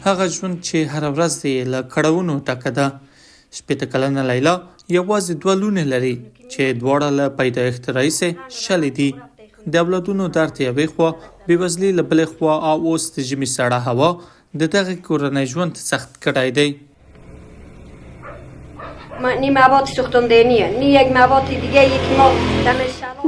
هغه ژوند چې هره ورځ یې له کړاوونو ډکه ده. 60 کلنه لیلا یوازې دوه لوڼې لري چې دواړه له پیدایښت راهیسې شلې دي. د اولادونو درد یوې خوا، بېوزلي له بلې خوا او اوس د ژمي سړه هوا د دغې کورنۍ ژوند سخت کړی دی. نی مواد سوختندنیه نی یک مواد دیگه یک ما.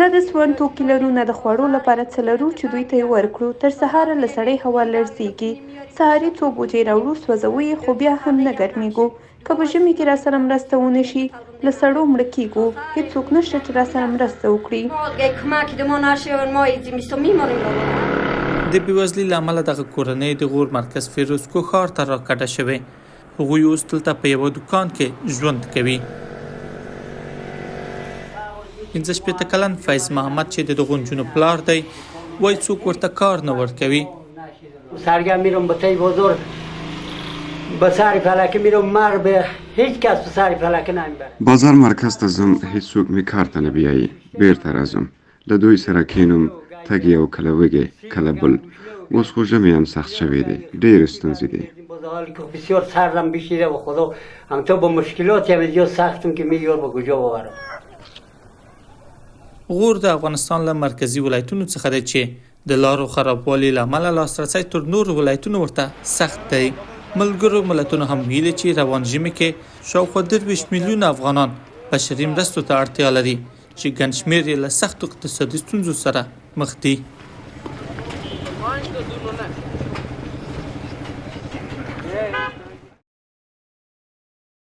نه د سون توکي لرو، نه د خوړو لپاره څه لرو چې دوی ته یې ورکړو. تر سهاره له سړې هوا لړزېږي. سهاري څو بوجۍ راوړو، سوځوو یې، خو بیا هم نه ګرمېږو. که په ژمي کې راسره مرسته ونه شي، له سړو مړه کېږو. هېڅوک نشته چې راسره مرسته وکړي. د بېوزلي له امله دغه کورنۍ د غور مرکز فیروزکو ښار ته راکډه شوې. هغوی اوس دلته په یوه دوکان کې ژوند کوي. 65 کلن فیض محمد چې د دغو نجونو پلار دی، وایي څوک ورته کار نه ورکوي. سرگم میرم به تی بزرگ به سر فلکه میرم مر به هیچ کس به سر فلکه نمیبره. بازار مرکز ته ځم، هیڅوک مې کار ته نه بیایي، بیرته راځم له دوی سره کینم، تږی او کله وږی کله بل. اوس خو ژمی هم سخت شوی دی، ډېرې ستونزې دي. بسیار سردم بشیده و خدا هم تو با مشکلات هم زیاد سختم که میگه با کجا ببرم. غور د افغانستان له مرکزي ولایتونو څخه دی چې د لارو خرابوالي له امله لاسرسی تر نورو ولایتونو ورته سخت دی. ملګرو ملتونو هم ویلي چې روان ژمي کې شاوخوا 23 میلیونه افغانان بشري مرستو ته اړتیا لري چې ګڼ شمېر یې له سختو اقتصادي ستونزو سره مخ دي.